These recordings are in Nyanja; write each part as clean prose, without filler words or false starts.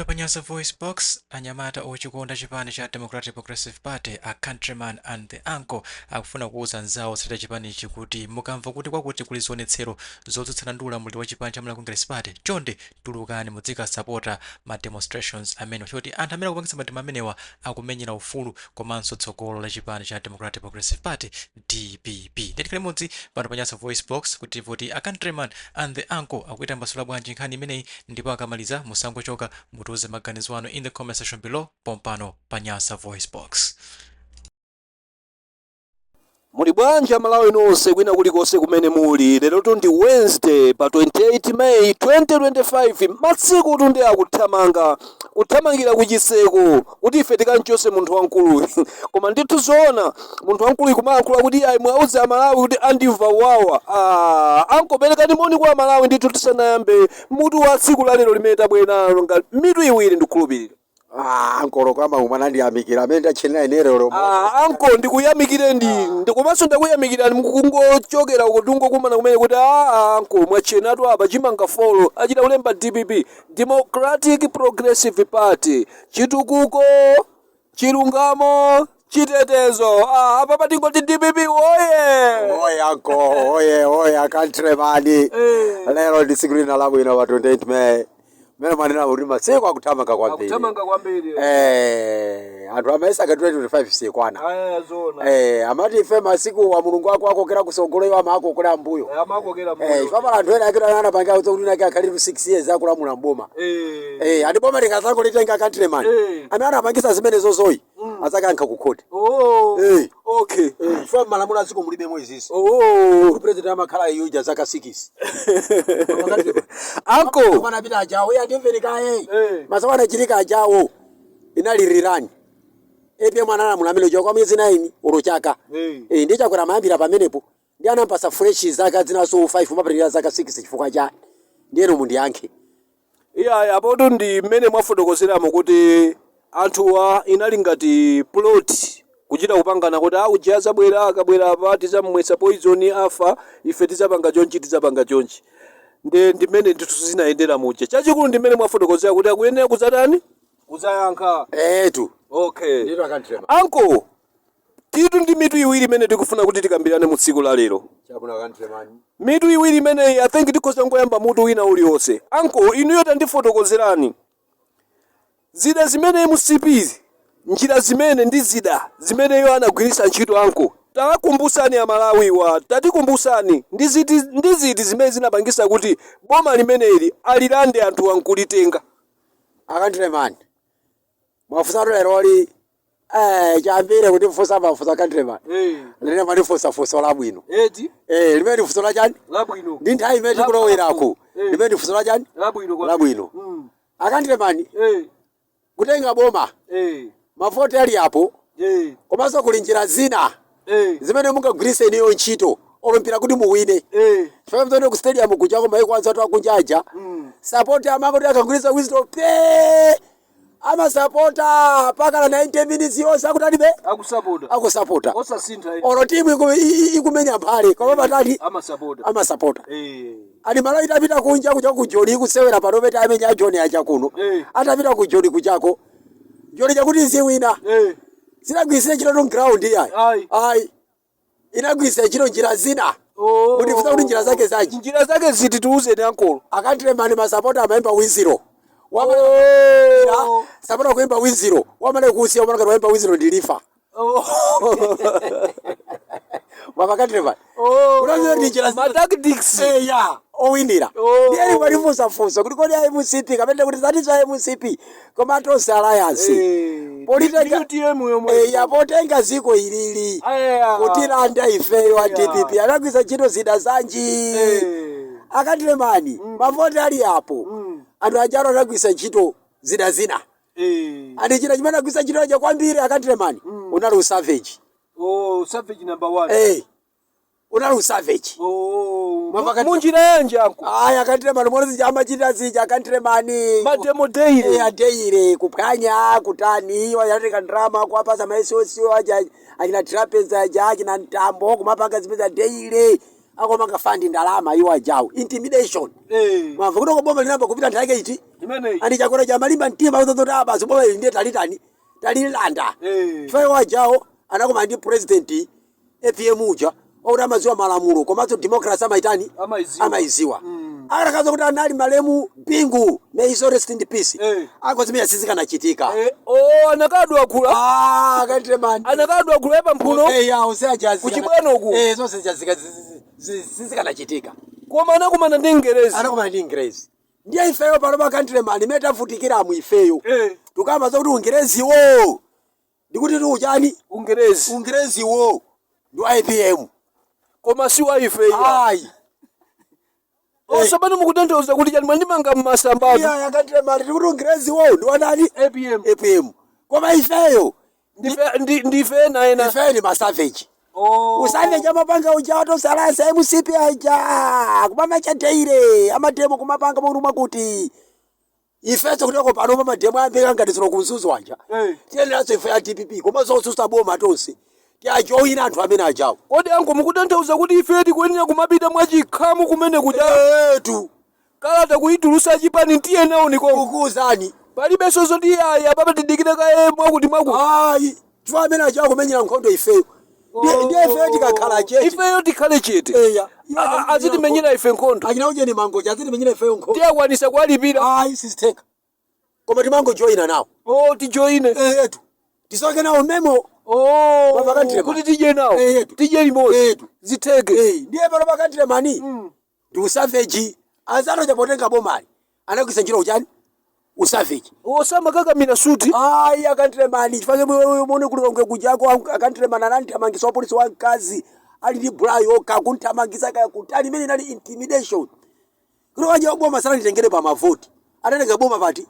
Pa Nyasa Voice Box, anyamata ochikonda chipani cha Democratic Progressive Party, a Countryman and the Uncle, akufuna kuwuza anzawo otsatira chipanichi kuti mukamva kuti kwakuti kuli zionetsero zotsutsana ndi ulamuliro wa chipani cha Malawi Congress Party, chonde tulukani muzikasapota ma demonstrations amene choti anthu amene akupangitsa mademo amenewa akumenyera ufulu komanso tsogolo la chipani cha Democratic Progressive Party, DPP. Ndetikhale limodzi pano pa Nyasa Voice Box kuti voti a Countryman and the Uncle akuitambasula bwanji nkhani imeneyi, ndipo akamaliza musangochoka, mutiuze maganizo anu in the comment section below pompano pa Nyasa Voice Box. Muli bwanji Amalawi nonse kwina kulikonse kumene muli? Lerotu ndi Wednesday pa 28 May 2025. Masiku tunde akuthamanga, kuthamangira kuchiseko kuti ife tikanchose munthu wamkulu. Koma ndithu zoona, munthu wamkulu ikumayankhula kuti ayi, mwauze Amalawi kuti andimva wawa. Ah, uncle, perekani moni kwa Amalawi ndithu tisanayambe mutu wa tsiku la lero limene tabwera nalo nga mitu iwiri, ndikukhulupirira. Ah, uncle kama umana ndiyamikira amene ndachenera ine lero. Ah, uncle, ndikuyamikire ndikomanso ndakuyamikirani mukungochokera uko, tungokumana kumene kuti ah, uncle, mwachenatu apa chimanga folo achita kulemba DPP, Democratic Progressive Party, chitukuko, chilungamo, chitetezo. Ah, apa patingoti DPP woye! Oye uncle, oye oye countryman. Lero ndi tsiku lina labwino pa 28 May. Mene manena kuti masiku akuthamanga kwambiri. Akuthamanga kwambiri. Anthu amayesa ka 2025 sikwana. Aya, zona. Amati ife masiku wa Mulungu ako akokera kusogolo, iwo amakokera mbuyo. Amakokera. Ife anthu ena akira anapanga kuti nake akhalitu 6 years akulamula mboma. Andi boma likazango litenga, countryman. Amene anapangisa zimene zozoyi azakankha ku court. Oh. Ife malamulo aziko mulibemo izizi. President amakhala iyuja zaka 6. Uncle. Panapita ajawo iye andimverekaye. Eh. Masawu anachitika ajawo inali rirani. APM analamula amene uja kwa miyezi 9 olo chaka. Ndi Chakwera amayambira pamenepo, ndi anampasa fresh zaka zinaso 5, mapatikira zaka 6. Chifukwa chani? Ndiyeno mundiyankhe. Iya, apoto ndi mmene mwafotokozeramo kuti anthuwa inali ngati plot, kuchita kupangana kuti a uja azabwera, akabwera apa tizamumwetsa poison afa, ife tizapanga chonchi, tizapanga chonchi. Ndi ndimene ndithu zinayendera muja. Chachikulu ndi mmene mwafotokozera kuti akuyenera kuzatani, kuzayankha. Etu. Okay. Ndito, countryman. Uncle, titu ndi mitu iwiri imene tikufuna kuti tikambirane mu tsiku la lero. Chabwino, countryman. Mitu iwiri imeneyi, I think tikhoza ngoyamba mutu wina uliwonse. Uncle, inuyo tandifotokozerani zida zimene MCP, njira zimene ndi zida zimeneyo anagwiritsa ntchito. Uncle, takumbusani Amalawiwa, tatikumbusani ndi ziti zimene zinapangisa kuti boma limeneli alilande anthu ankulitenga. A countryman, mwafunsatu leroli. Chambire kuti mfusa mafusa, countryman, lene mwalifunsa funso labwino. Eti. Limene ndi funso lachani? Labwino. Ndi nthawi imene tikuloweraku. Limene ndi funso lachani? Labwino. Labwino. A countryman, kutenga boma, mavoti ali apo, komanso kuli njira zina zimene mungagwiritse iniyo ntchito olompira kuti muwine. Chifukwa mzone ku stadium kuchako, maiko anzatu akunjaja, support amangoti akagwiritsa whistle pe, amasapota paka na 90 minutes yonse akutani be? Akusapota. Akusapota. Osasintha. Olo timu ikumenya mphale, koma patali amasapota. Amasapota. Ani Malawi itapita kunja kuja ku Joni kusewera, pano pete amenya Joni aja kuno. Atapita ku Joni kuchako, Joni chakuti ziwina, sinagwirisire ntchito to ground yayi. Ayi. Ayi, inagwirisira ntchito njira zina. Oh. Mutifunsa kuti njira zake zanji? Njira zake ziti? Tiuzeni, uncle. A countryman, masapota amayimba wiziro. Oh. Sapota kuimba wiziro, wamale kusiya umana ngati waimba wiziro ndilifa. Mama countryman, Unamvera ndi njira zina. Ma tactics. Eya, owinira. Oh. Ndiye mwalifunsafunsa kuti kodi a MCP kapena kuti zati za MCP koma Tonse Alliance Politenga UTM yomwe. Eya, potenga ziko ilili Aya. kutilanda ifeyo a DPP, anagwiritsa ntchito zida zanji? A countryman, mavoti ali apo, anthu ajalo anagwiritsa ntchito zida zina. Andi china chimene agwiritsa ntchito aja kwambiri, a countryman, unali usavage. Oh, savage number 1. Unali usavage. Oh. Mapakati- Munjira yanji, uncle? Aya, a countryman, mona zija amachita zija, a countryman. Mademo daily. Adeire kuphwanya, kutani, wayatenga ndrama kuwapasa maesosiwo aja achina trapez aja achina mtambo, kumapanga zimene daily akomanga fund ndalama iwo ajawo, intimidation. Mwamva kuti boma linamba kupita nthawi yake iti? Imeneyi. Ani Chakwera chamalimba mtima kuzoti abazi boma ili ndiye talitani, talilanda. Eh. Chifukwa wajawo anakumana ndi president APM uja okuti amaziwa malamulo komanso democracy amaitani? Amaiziwa. Amaiziwa. Akanakaza kuti anali malemu Bingu, may his soul rest in peace, Eh. akozimene sizikanachitika. Eh, oh, anakadwa akula. Ah, countryman. Anakadwa akula pampuno. Eh, ya, onse aja Kuchibwano uku. Eh, zonse sizikanachitika. Koma anakumana ndi Mngerezi. Anakumana ndi Ingerezi. Ndiye ifeyo pano pa countryman imene tavutikiramu ifeyo. Eh. Tukamba zakuti Ungereziwo ndikuti tiuchani? Ungerezi. Ungereziwo ndi wa APM. Koma si wa ife iya. Ayi. Osapano mukutanthauza kuti chani, mwandimanga mmasambatu. Iya, ya countryman, ndikuti Ungereziwo ndi wanani? APM. APM. Koma ifeyo Ndife ena ena. ifeyo ni masavage. Oh. Usavage amapanga uja tosalasa MCP aja kumama chadeire amademo kumapanga mauruma kuti ifeso kutoko pano pamademo ambeka ngati zino kumzuzu aja. Eh. Tiyeneranso ife ya DPP komanso osusa boma tonse tiajoyina anthu amene ajawo. Kodi anko mukutanthauza kuti ife tikuyenera kumapita mwachikhamu kumene kuja? Etu. Kalata kuyitulusa chipani, tiye nawo nikonko. Kukuuzani. Palibenso zoti aya papa tidikire kaye mwakuti mwakuti. Ayi, chifukwa amene ajawo kumenyera nkhondo ifeyo. Ndiye ifeyo tikakhala chete. Ifeyo tikhale chete. Eya. Azitimenyera ife nkhondo. Achina ujeni mangoja azitimenyera ifeyo nkhondo. Tiyakwanisa kuwalipira. Ayi, sizitheka, koma timangojoyina nawo. Oh, tijoyine. Etu, tisoke nawo memo. Oh, Baba countryman. kuti tidye nawo. Eh, yetu. Tidye limodzi. Yetu. Zitheke. Eh, ndiye pano pa countryman ndi usavage. Anzano chapotenga bomali anagwisa ntchito uchani? Usavage. Osamakakamira suti. Ayi, a countryman, chifukwa muone kulilongwe kujako a countryman ananthamangisa wapolisi wamkazi ali ndi bra yokha, kunthamangisa kaya kutali, imene inali intimidation kuti waja boma sanalitengere pa mavoti, anatenga boma pati?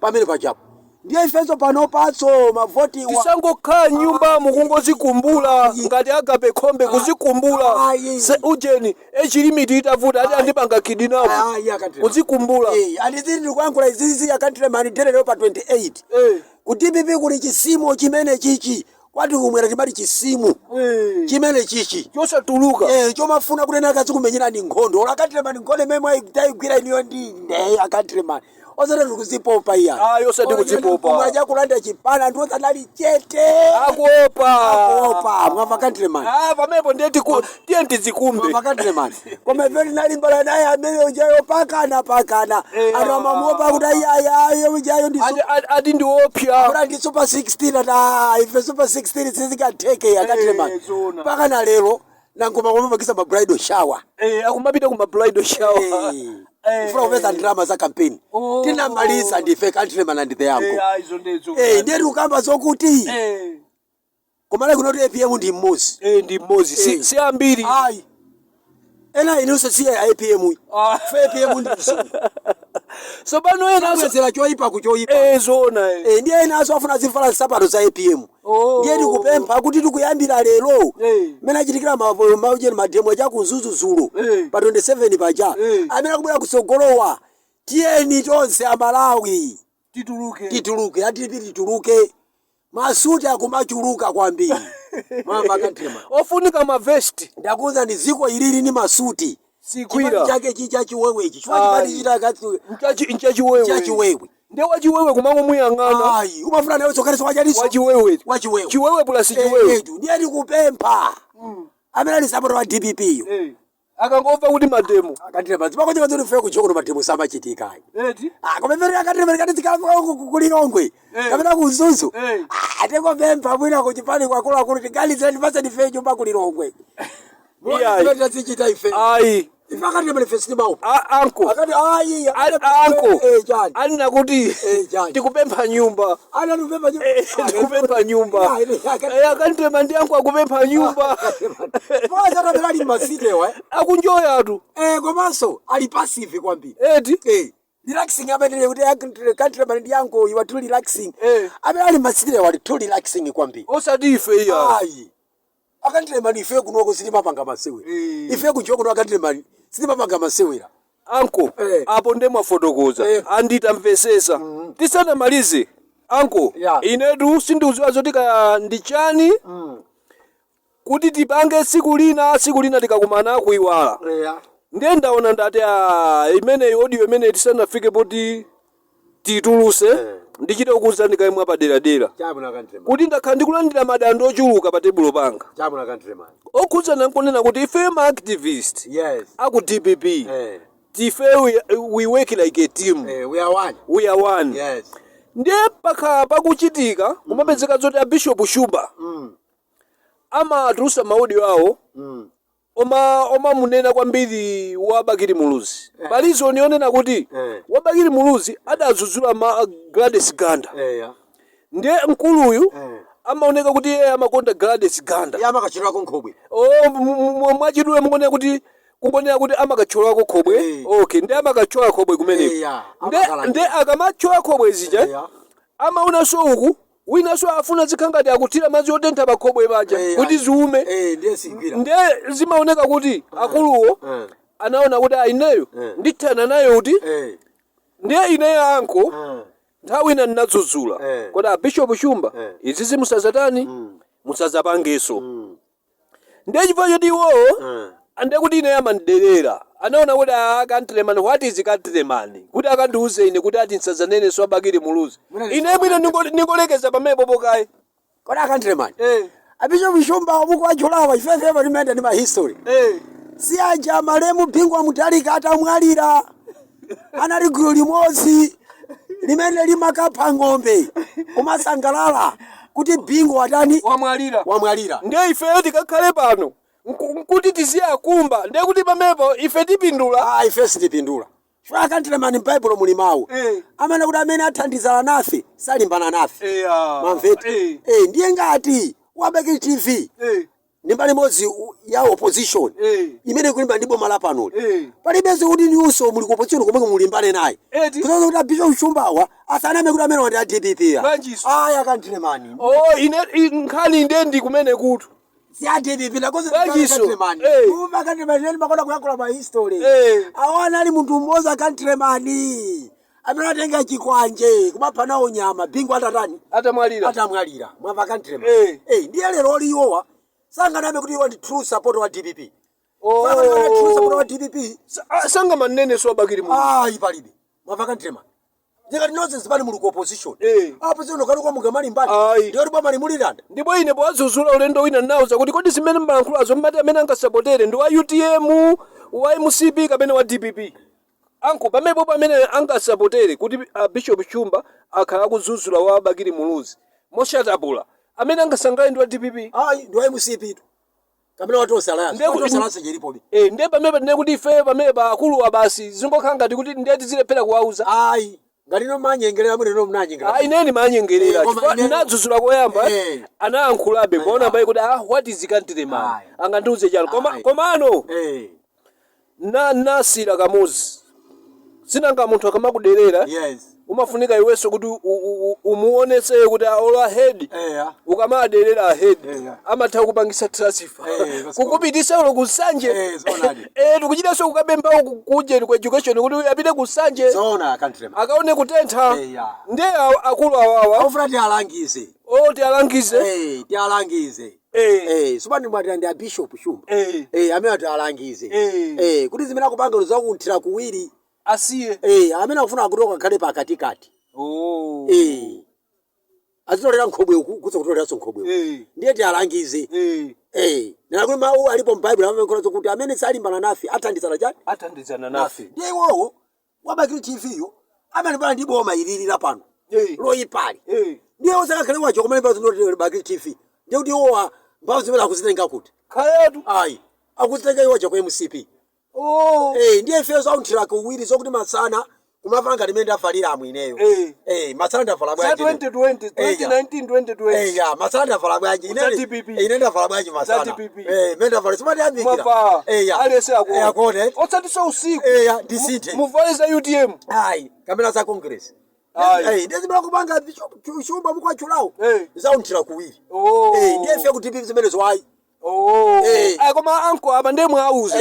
Pamene pajapo. Ndiye ifenso pano patso mavoti Tisangokhala nyumba mukungozikumbula ngati agape khombe kuzikumbula. Ayi. Ujeni echilimiti itavuta ati andipanga kidnap. Ayi, a countryman. Kuzikumbula. Eh, andizili ndikuyankhula izizi a countryman lero pa 28. Eh. Ku DPP kuli chisimo chimene chichi kwati kumwera timati chisimu. Chimene chichi Chosatuluka. Eh, chomafuna kunena akazikumenyerani nkhondo. Ola countryman, nkhondo imene tayigwira iniyo ndi nde a countryman. Osati tikuzipopa iya. Ayi, osati kuzipopa. Aja kulanda chipana anthu osanali chete. Akuopa. Akuopa, mwamva countryman? Ah, pamenepo ndiye tiye tizikumbe. Mwamva countryman? Koma ife tinalimbana naye amene ujayo pakana pakana. Eh, Anthu amamuopa kuti ayiayi ujayo ndi Ati ndiopya. Kura ndi super 16 ata ife super 16 sizikatheke a countryman. Eh, zona. Pakana lero nangoma kumapangisa ma bridal shower. Eh, akumapita kuma bridal shower. Eh, kufuna kupeza ndalama za campaign. Oh. Tinamaliza ndife countryman and the uncle. Eh, ayi, zondezo. Eh, ndiye tikukamba zokuti Eh. kumale kunoti APM ndi mmodzi. Eh, ndi mmodzi. Si, Eh. si ambiri. Ayi, ena inunso si APM. Ah. Fe APM ndi mzungu. So pano ena Abwezera choyipa kuchoyipa. Eh, zona eh. Eh, ndiye enanso afuna zivala nsapato za APM. Oh. Ndiye tikupempha kuti tikuyambira lero Eh. mmene achitikira maujeni mademo cha kumzuzu Eh. pa 27 paja, Eh. amene akubwera kusogolowa, tiyeni tonse Amalawi Tituluke. tituluke, atipi tituluke. Masuti akumachuluka kwambiri, mwamva countryman? Ofunika mavesti. Ndakuwuza ni ziko ilili ni masuti. Sikwira. Chipani chake chicha chiwewechi chifukwa Ayi. chipani chita Nchachiwewe. Chachiwewe. Ndiye wachiwewe kumangomuyang'ana. Ayi, umafuna nawe tsokaniso wachaliso. Wachiwewe. Wachiwewe. Chiwewe plus chiwewe. Etu, ndiye tikupempha amene ali sapota wa DPP yo. Eh. Akangomva kuti mademo. A countryman, zimakonjeka zoti mfe kuchoko mademo samachitika ayi. Eti. Ah, koma imene a countryman kati zikafika kulilongwe Eh. kapena kumzuzu. Eh. Ah, tikupempha bwina kuchipani kwakuluakulu tigalizira ndipase ndife nyumba kulilongwe. Iyayi. Tizichita ife. Ayi. Ife a countryman ife sitimaopa. Anko. Akati ayi. Anko. Eh, chani? Anena kuti Eh, chani? tikupempha nyumba. Ana tikupempha nyumba. Eh, tikupempha nyumba. Eh, a countryman ndi anko akupempha nyumba. Poza tapera ali masitewa eh. Akunjoyatu. Eh, komanso ali passive kwambiri. Eti. Eh, relaxing amene kuti countryman ndi yanko, you are too relaxing. Eh. Amene ali masitewa ali too relaxing kwambiri. Osati ife iya. Ayi. A countryman, ife kunoko sitimapanga masewera. Eh. Ife kuchoka kuno a countryman sitimapanga masewera. Anko. Eh. Apo nde mwafotokoza. Eh. Anditamvesesa. Tisanamalize. Anko. Yeah. Inetu sindikudziwa zoti kaya ndi chani. Kuti tipange tsiku lina tikakumana kuiwala. Yeah. Ndiye ndaona ndati imeneyi audio imeneyi tisanafike poti Tituluse. Eh. Ndichite kukuwuzani kaye mwapaderadera Chabwino, a Countryman. kuti ndakhala ndikulandira madando ochuluka pa tebulo panga Chabwino, a Countryman. okhudzana nkunena kuti ife ma activist Yes. aku DPP tife we work like a team. We are one. We are one. Yes. Ndiye pakhala pakuchitika kumapezeka zoti a Bishop Shumba amatulusa ma audio awo omamunena kwambiri wa Bakili Muluzi. Palizo nionena kuti wa Bakili Muluzi adadzudzula ma Gladys Ganda. Ndiye mkuluyu amaoneka kuti iye amakonda Gladys Ganda. Iye amakachulako nkhobwe. Oh, mwachidule mukonera kuti kungonera kuti amakathyolako khobwe. Okay, ndiye amakathyola khobwe kumeneko. Amakhala Ndiye akamathyola khobwe zija, amaonanso uku winanso afuna zikhala ngati akuthira madzi otentha pa khobwe paja kuti ziume. Ndiye sigwira. Ndiye zimaoneka kuti akuluwo anaona kuti ineyo ndithana nayo kuti ndiye ineyo anko nthawi ina ndinadzudzula kodi a Bishop Shumba izizi musazatani, musazapangeso. Ndiye chifukwa choti iwowo ndiye kuti ineyo amandiderera, anaona kuti a Countryman, what is Countryman kuti akandiuze ine kuti ati nsazanenenso abakili Muluzi? Mwina Ine mwina ningolekeza pamenepo pokayi. Kodi a Countryman, a Bishop Shumba mukuwachulawa, ifefe timayenda ndi ma history. Si aja malemu Bingu wa Mutharika atamwalira anali gulu limodzi limene limakapha ng'ombe kumasangalala kuti Bingu watani? Wamwalira. Wamwalira. Ndiye ifeyo tikakhale pano nkuti tiziyakumba, ndiye kuti pamenepo ife tipindula? Ah, ife sitipindula chifukwa, Countryman, m'Baibulo muli mawu amene kuti amene athandizana nafe salimbana nafe. Mamveti? Ndiye ngati wa Bakili TV ndi mbali imodzi ya opposition imene kulimba ndi boma la panoli, palibenso kuti niunso muli ku opposition komwe mulimbane naye. Eti. Kuzoza kuti a Bishop Shumbawa asaname kuti amene wandi a DPP ya. Bwanjiso? Aya, Countryman. Oh, ine nkhani ndiye ndi kumene kutu Si a DPP ndakoze. Bwanjiso? Countryman. Kumva, Countryman, ine ndimakonda kuyankhula pa history. Awo anali munthu mmodzi, Countryman, amene atenga chikwanje kumapha nawo nyama Bingu atatani? Atamwalira. Atamwalira. Mwamva, Countryman? Eh. Ndiye lero iwowa sanganame kuti iwo ndi true support wa DPP. Oh. Sanganame true support wa DPP. Sangamanenenso abakili Muluzi. Ayi, palibe. Mwamva, Countryman? Ndikati nonse zipani muli ku opposition. Opposition kati kwa mungamalimbani. Ayi. Ndiyo kuti boma limuliranda. Ndipo ine powadzudzula ulendo wina ndinawuza kuti kodi zimene mmalankhulazo mmati amene angasapotere ndi wa UTM, wa MCP kapena wa DPP? Anko pamenepo pamene angasapotere kuti a Bishop Shumba akhala akudzudzula wa Bakili Muluzi moshatapula, amene angasangalale ndi wa DPP? Ayi, ndi wa MCP tu. Kamene wa Tonse Alliance. Ndiye Wa Tonse Alliance jeripobe. Ndiye pamene ndiye kuti ife pamene pa akuluwa basi zingokhala ngati kuti ndiye tizilephera kuwauza. Ayi. Ngati no manyengerera mwene no mnanyengerera. Ah, ineni manyengerera. Koma Chifukwa ndinadzudzula koyamba, anayankhulabe kuona mbaye kuti ah, what is Countryman? Ayi. Angandiuze chani? Koma Ayi. komano na nasira kamuzi sinanga munthu akamakuderera umafunika iwenso kuti umuonetse kuti olo ahead ukamaderera ahead amatha kupangisa transfer kukupitisa ulo kusanje. Zoonadi. Tikuchitanso kukapempha kuje ku education kuti uyu apite kusanje Zoona, Countryman. akaone kutentha. Ndiye akulu awawa Ofuna tialangize. O, tialangize. Tialangize. Supani mwati ndi a Bishop Shumba. Amene atialangize. Kuti zimene akupanga zakunthira kuwiri. Asiye. Amene akufuna kuti akakhale pakatikati. Oh. Azitolera nkhobwe uku, kutsa kutoleranso nkhobwe uku. Ndiye tialangize. Nena kuti mawu alipo m'Baibulo amene kuti amene salimbana nafe athandizana chani? Athandizana nafe. Ndiye iwowo wa Bakili TV yo amalimbana ndi boma ilili la pano loyipali. Ndiye osakakhale wacho kumene pa Bakili TV, ndiye kuti iwowa mphamvu zimene akuzitenga kuti? Khayatu. Ayi, akuzitenga iwoja ku MCP. Oh. Ndiye ifenso aunthira kuwiri zokuti masana kumapanga ngati imene ndavalira amwe ineyo. Masana ndavala Za bwanji ine? 2020, 2019, 2020. Ya, masana ndavala bwanji Za ine? DPP. Ine ndavala bwanji masana? Za DPP. Mene ndavala simati yambikira. Mwapa Ya. Alese akuona. Akuona. Otsatiso usiku. Ya, ndisinthe. Muvale za UTM. Ayi, kamera za Congress. Ayi. Ndiye zimene kupanga Shumba mukwachulawo zaunthira kuwiri. Oh. Ndiye ife kuti DPP zimenezo ayi. Oh. Ayi, koma anko apa ndiye mwauza.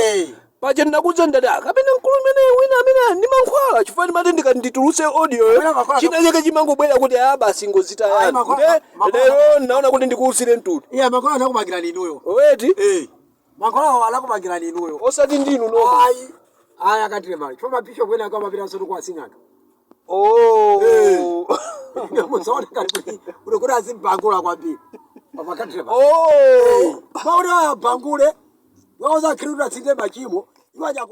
Paja ndinakuza ndati kapena mkulu imene wina amene ndi mankhwala, chifukwa ndimati ndikati nditulutse audio Amene mankhwala china chake chimangobwera kuti a basi Ayi, ngozitayani. mankhwala- Nde mankhwala- lero naona kuti ndikuwusire mtutu. Iya, mankhwala anakumangirani inuyo. Weti. Mankhwala anakumangirani inuyo. Osati ndinu nomwe. Ayi, ayi, akatire mali chifukwa mabishop ena akawo amapita nsoto kwa asing'anga. Oh. Musaone ngati kuti kuti azibangula kwambiri pa countryman. Oh. Makuti ayabangule wauza khiri kuti atsinde machimo iwo aja.